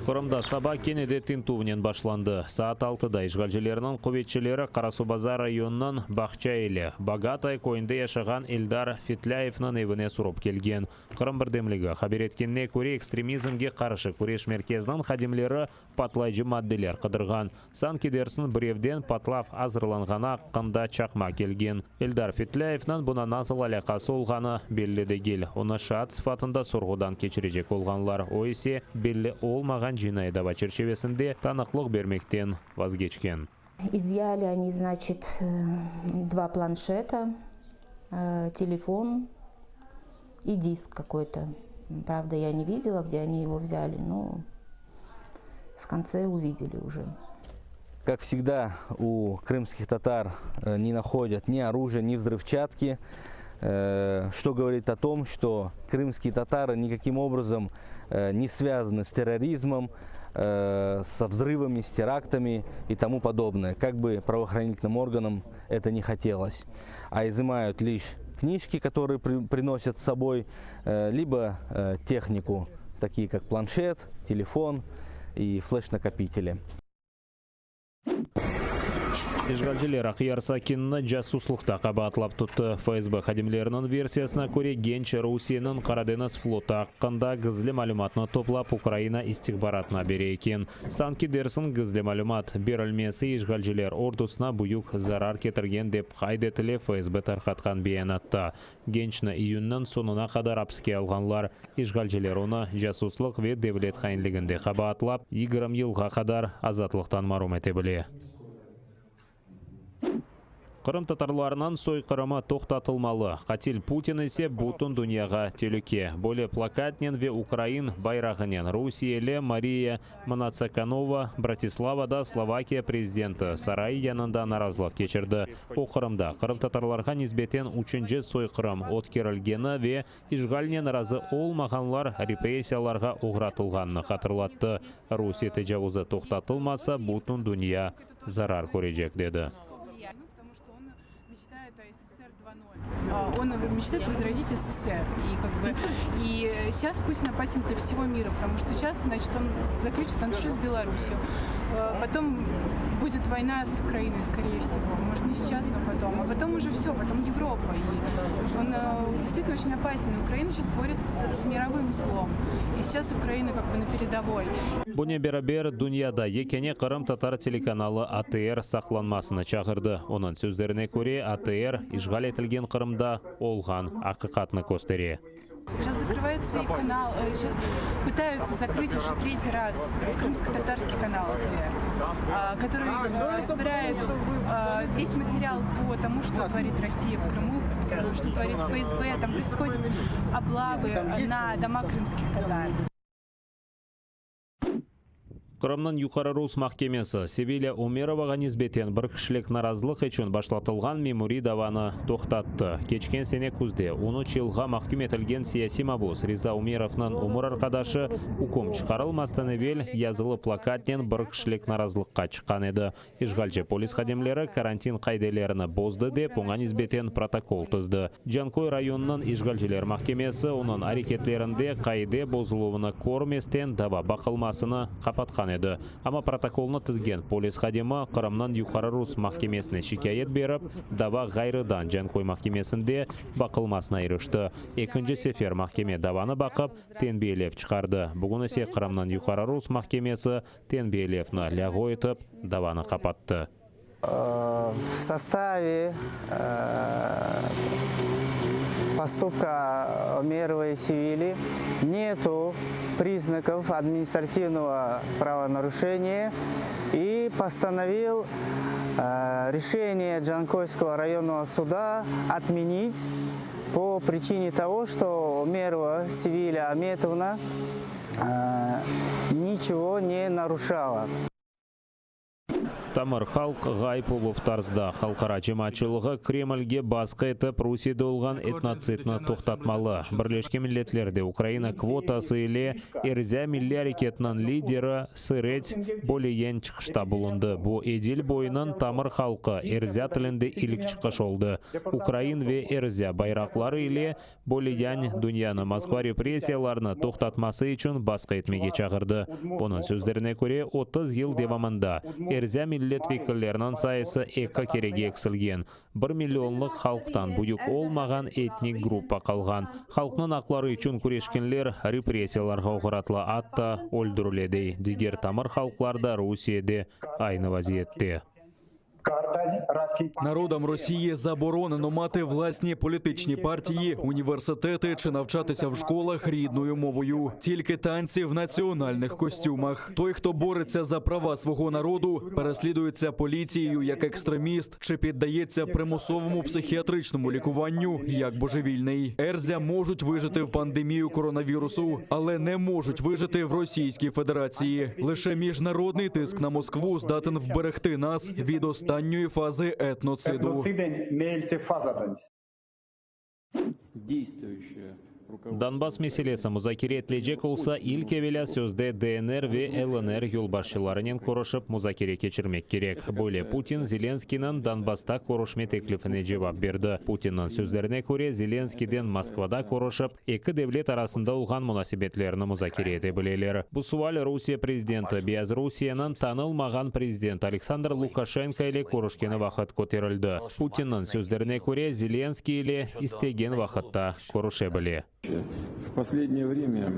Qırımda saba kene de tintüvnen başlandı. Saat altıda işğalcilerniñ quvetçileri Qarasuvbazar rayonınıñ Bağça Eli, Bogatoye, köyünde yaşağan Eldar Fetlâyevniñ evine surıp kelgen. Qırım birdemligi haber etkenine köre, Ekstremizmge qarşı küreş merkeziniñ hadimleri patlayıcı maddeler qıdırğan. Sanki dersiñ birevden patlav azırlanğanı aqqında çaqma kelgen. Eldar Fetlâyevniñ buna nasıl alâqası olğanı belli degil. Onı şaat sıfatında sorğudan keçirecek olğanlar, o ise, belli olmağan cinaiy dava çerçevesinde tanıqlıq bermekten vazgeçken. İzyali oni, znaçit, dva planşeta, telefon i disk kakoy-to. Pravda, ya ne videla, gde oni ego vzyali, no v kontse uvideli uje. Kak vsegda u krımskih tatar ne nahodят ni orujia, ni vzrıvçatki, çto govorit o tom, çto krımskiye tatarı nikakim obrazom ne svâzanı s terrorizmom, so vzrıvami, s teraktami i tomu podobnoye, kak bı pravohranitelnım organam eto ne hotelos, a izımayut liş knijki, kotorıye prinosyat s soboy, libo tehniku, takiye kak planşet, telefon i fleş-nakopiteli. İşğalciler Aqyar sakinini casuslıqta qabaatlap tuttı. FSB hadimleriniñ versiyasına köre, genç Rusiyeniñ Qaradeñiz flotu aqqında gizli malümatnı toplap Ukraina istihbaratına bere eken. Sanki dersiñ gizli malümat berilmesi işğalciler ordusına büyük zarar ketirgen, dep qayd etile FSB tarqatqan beyanatta. Gençni iyünniñ soñuna qadar apiske alğanlar. İşğalciler onı casuslıq ve devlet hainliginde qabaatlap, 20 yılğa qadar azatlıqtan marum ete bile. Qırımtatarlarnıñ soyqırımı toqtatılmalı, qatil Putin ise bütün dünyağa telüke. Böyle plakatnen ve ukrain bayrağınen rusiyeli Mariya Mnatsakanova Bratislavada Slovakiya prezidenti sarayı yanında narazılıq keçirdi. O, Qırımda qırımtatarlarğa nisbeten üçünci soyqırım ötkerilgeni ve işğalnen razı olmağanlar repressiyalarğa oğratılğanını hatırlattı. Rusiye tecavuzı toqtatılmasa, bütün dünya zarar körecek, dedi. Он мечтает возродить СССР. И как бы и сейчас Путин опасен для всего мира, потому что сейчас, значит, он заключит аншиз с Беларусью. Потом будет война с Украиной, скорее всего. Может, не сейчас, но потом. А потом уже все, потом Европа. И он действительно очень опасен. И Украина сейчас борется с, с мировым злом. И сейчас Украина как бы на передовой. Bunen beraber, dünyada yekâne qırımtatar telekanalı ATR saqlanmasını çağırdı. Onıñ sözlerine köre, ATR işğal etilgen Qırımda olğan aqiqatnı köstere. Сейчас закрывается и канал, сейчас пытаются закрыть уже третий раз крымско-татарский канал АТР, который собирает весь материал по тому, что творит Россия в Крыму, что творит ФСБ, там происходят облавы на дома крымских татар. Qırımnıñ Yuqarı rus mahkemesi Sevilâ Umerovağa nisbeten bir kişilik narazılıq içün başlatılğan memuriy davanı toqtattı. Keçken sene küzde on üç yılğa mahküm etilgen siyasiy mabus Riza Umerovnıñ ömür arqadaşı üküm çıqarılmasdan evel yazılı plakatnen bir kişilik narazılıqqa çıqqan edi. İşğalci polis hadimleri karantin qaidelerini bozdı dep, oña nisbeten protokol tizdi. Canköy rayonınıñ işğalciler mahkemesi onıñ areketlerinde qaide bozuluvını körmesten dava baqılmasını qapatqan edi. Amma protokolnı tizgen polis hadimi Qırımnıñ Yuqarı Rus mahkemesine şikâyet berip, dava ğayrıdan Canköy mahkemesinde baqılmasına irişti. Ekinci sefer mahkeme davanı baqıp, tenbiyelev çıqardı. Bugün ise Qırımnıñ Yuqarı Rus mahkemesi Tenbiyelevni lâğu etip, davanı qapattı. V sostave postupka Ömerovой Sevili netu priznakov administrativnogo pravonarušeniya i postanovil rešeniye Džankoyskogo rayonnogo suda otmenit po pričine togo, çto Ömerova Sevilâ Ametovna Niçego ne naruşala. Tamır halq ğayıp oluv tarzda. Halqara cemaatçılığı Kremlge basqı etip, Rusiyede olğan etnotsidni toqtatmalı. Birleşken Milletlerde Ukraina kvotası ile Erzâ milliy areketiniñ lideri Sırets Boliyen çıqışta bulundı. Bu Edil boyunıñ tamır halqı erzâ tilinde ilk çıqış oldı. Ukrain ve erzâ bayraqları ile Boliyan dünyanı Moskva repressiyalarını toqtatması içün basqı etmege çağırdı. Onıñ sözlerine köre, 30 yıl devamında erzâ millet vekilleriniñ sayısı eki kerege eksilgen, bir millionlıq halqtan büyük olmağan etnik gruppa qalğan. Halqnıñ aqları içün küreşkenler repressiyalarğa oğratıla, atta öldürile, dey. Diger tamır halqlar da Rusiyede aynı vaziyette. Народам Росії заборонено мати власні політичні партії, університети чи навчатися в школах рідною мовою. Тільки танці в національних костюмах. Той, хто бореться за права свого народу, переслідується поліцією як екстреміст чи піддається примусовому психіатричному лікуванню як божевільний. Ерзя можуть вижити в пандемію коронавірусу, але не можуть вижити в Російській Федерації. Лише міжнародний тиск на Москву здатен вберегти нас від останньої фази етноциду. Etnocidin meyilce fazadan. Действующее руководство Donbass meselesi muzakere etilecek olsa, ilk evelâ sözde DNR ve LNR yolbaşçılarınen körüşip muzakere keçirmek kerek. Böyle Putin Zelenskiyniñ Donbassta körüşme teklifine cevap berdi. Putinniñ sözlerine köre, Zelenskiyden Moskvada körüşip, eki devlet arasında olğan munasebetlerni muzakere ete bileler. Bu sual Rusiye prezidenti Beyazrusiyeniñ tanılmağan prezidenti Aleksandr Lukaşenko ile körüşkeni vaqıt köterildi. Putinniñ sözlerine köre, Zelenskiy ile istegen vaqıtta körüşe bile. В последнее время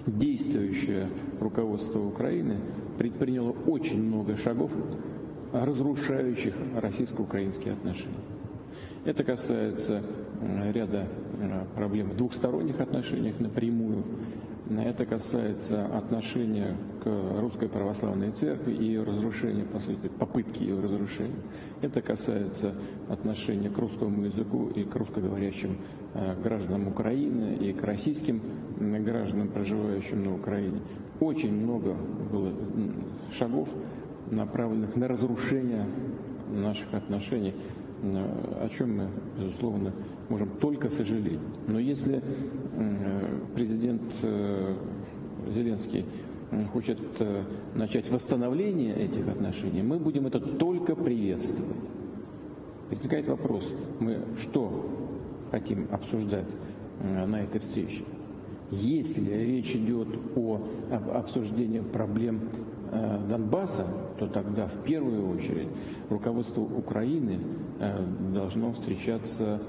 действующее руководство Украины предприняло очень много шагов, разрушающих российско-украинские отношения. Это касается ряда проблем в двухсторонних отношениях напрямую. Это касается отношения к Русской Православной Церкви и ее разрушения, по сути, попытки ее разрушения. Это касается отношения к русскому языку и к русскоговорящим гражданам Украины и к российским гражданам, проживающим на Украине. Очень много было шагов, направленных на разрушение наших отношений, о чем мы, безусловно, можем только сожалеть. Но если президент Зеленский хочет начать восстановление этих отношений, мы будем это только приветствовать. Возникает вопрос, мы что хотим обсуждать на этой встрече? Если речь идет о об обсуждении проблем Донбасса, то тогда в первую очередь руководство Украины должно встречаться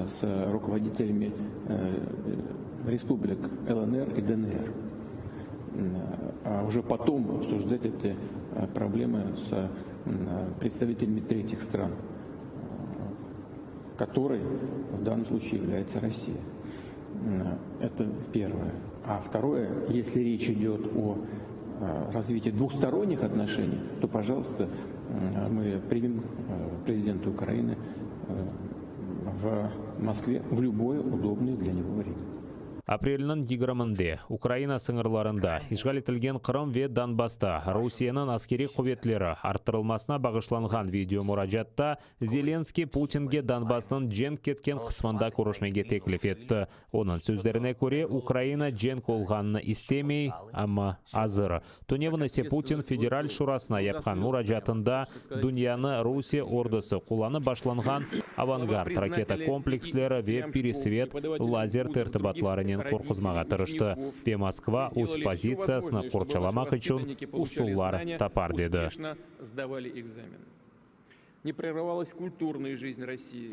с руководителями республик ЛНР и ДНР. А уже потом обсуждать эти проблемы с представителями третьих стран, которой в данном случае является Россия. Это первое. А второе, если речь идет о развитии двусторонних отношений, то, пожалуйста, мы примем президента Украины в Москве в любое удобное для него время. Aprelniñ 20-nde Ukraina sıñırlarında işğal etilgen Qırım ve Donbassta Rusiyeniñ askeriy quvetleri arttırılmasına bağışlanğan video muracaatta Zelenskiy Putinge Donbassnıñ cenk ketken qısmında körüşmege teklif etti. Onıñ sözlerine köre, Ukraina cenk olğanını istemey, amma azır. Tünevin ise Putin Federal Şurasına yapqan muracaatında dünyanı Rusiye ordusı qullanıp başlanğan Avangard raketa kompleksleri ve Peresvet lazer tertibatlarınen qorquzmağa tırıştı ve Moskva öz pozitsiyasını qorçalamaq içün usullar tapar, dedi. Не прерывалась культурная жизнь России.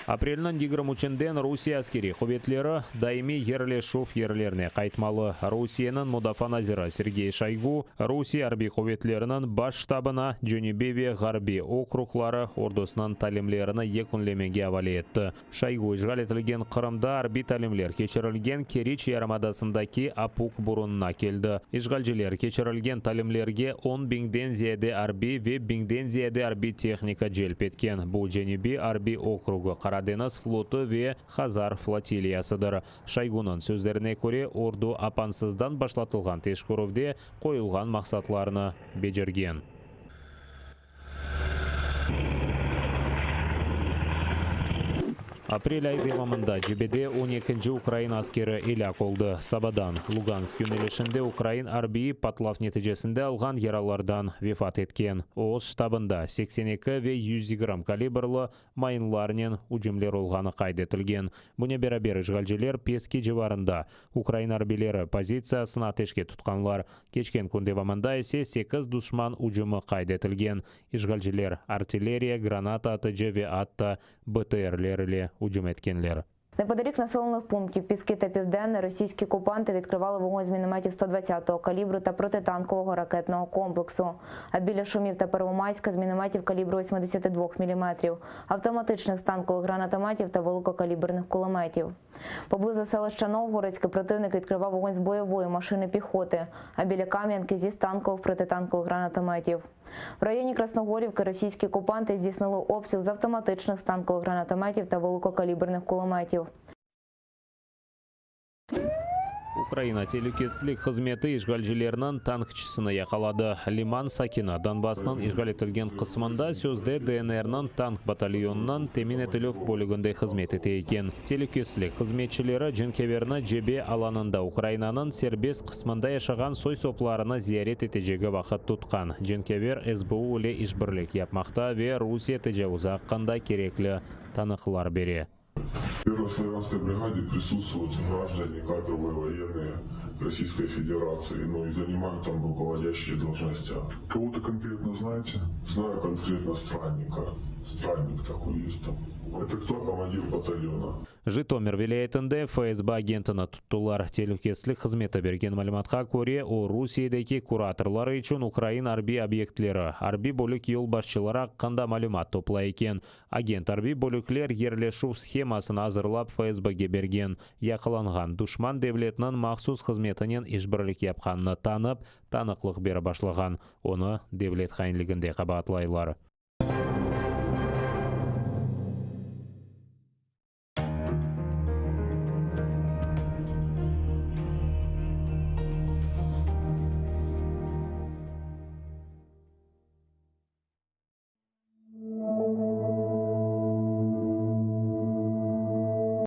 Aprelniñ 23-nden Rusiye askeriy quvetleri daimiy yerleşüv yerlerine qaytmalı. Rusiyeniñ mudafaa naziri Sergey Şoygu Rusiye arbiy quvetleriniñ baş ştabına Cenübiy ve Ğarbiy okrugları ordusınıñ talimlerini yekünlemege avale etti. Şoygu işğal etilgen Qırımda arbiy talimler keçirilgen Keriç yarımadasındaki Opuk burunına keldi. İşğalciler keçirilgen talimlerge 10 biñden ziyade arbiy ve biñden ziyade arbiy tehnika celp etken. Bu Cenübiy arbiy okrugı. Qara deñiz flotu ve Hazar flotiliyasıdır. Şoygunıñ sözlerine köre, ordu apansızdan başlatılğan teşkerüvde qoyulğan maqsatlarnı becergen. Aprel ayı devamında cebede on ekinci ukrain askeri elâk oldı. Sabadan Lugansk yönelişinde ukrain arbiyi patlav neticesinde alğan yaralardan vefat etken. O, öz ştabında 82 ve 120 kalibrlı mayınlarnen ücümler olğanı qayd etilgen. Bunen beraber işğalciler Peski civarında ukrain arbiyleri pozitsiyasını ateşke tutqanlar. Keçken kün devamında ise sekiz duşman ücümi qayd etilgen. İşğalciler artilleriya, granata atıcı ve atta BTRler ile ücüm etkenler. Неподалік населених пунктів Піски та Південне російські окупанти відкривали вогонь з мінометів 120-го калібру та протитанкового ракетного комплексу. А біля Шумів та Первомайська з мінометів калібру 82 мм, автоматичних станкових гранатометів та великокаліберних кулеметів. Поблизу селища Новгородське противник відкривав вогонь з бойової машини піхоти, а біля Кам'янки зі станкових протитанкових гранатометів. В районі Красногорівки російські окупанти здійснили обстріл з автоматичних станкових гранатометів та великокаліберних кулеметів. Ukraina telükesizlik hızmeti işğalcilerniñ tankçısını yaqaladı. Liman sakini, Donbassnıñ işğal etilgen qısmında sözde DNRniñ tank batalyonınıñ temin etilüv bölüginde hızmet ete eken. Telükesizlik hızmetçileri cenkâverni cebe alanında Ukrainanıñ serbest qısmında yaşağan soy-soplarını ziyaret etecegi vaqıt tutqan. Cenkâver SBU ile işbirlik yapmaqta ve Rusiye tecavuzı aqqında kerekli tanıqlar bere. В Первой славянской бригаде присутствуют граждане, кадровые военные Российской Федерации, ну и занимают там руководящие должности. Кого-то конкретно знаете? Знаю конкретно Странника. Странник такой есть там. Это кто? Командир батальона. Jıtomir vilâyetinde FSB agentini tuttılar. Telükesizlik hızmeti bergen malümatqa köre, o, Rusiyedeki kuratorları içün ukrain arbiy obyektleri, arbiy bölük yolbaşçıları aqqında malümat toplay eken. Agent arbiy bölükler yerleşüv shemasını azırlap FSBge bergen. Yaqalanğan duşman devletiniñ mahsus hızmetinen işbirlik yapqanını tanıp, tanıqlıq berip başlağan. Onı devlet hainliginde qabaatlaylar.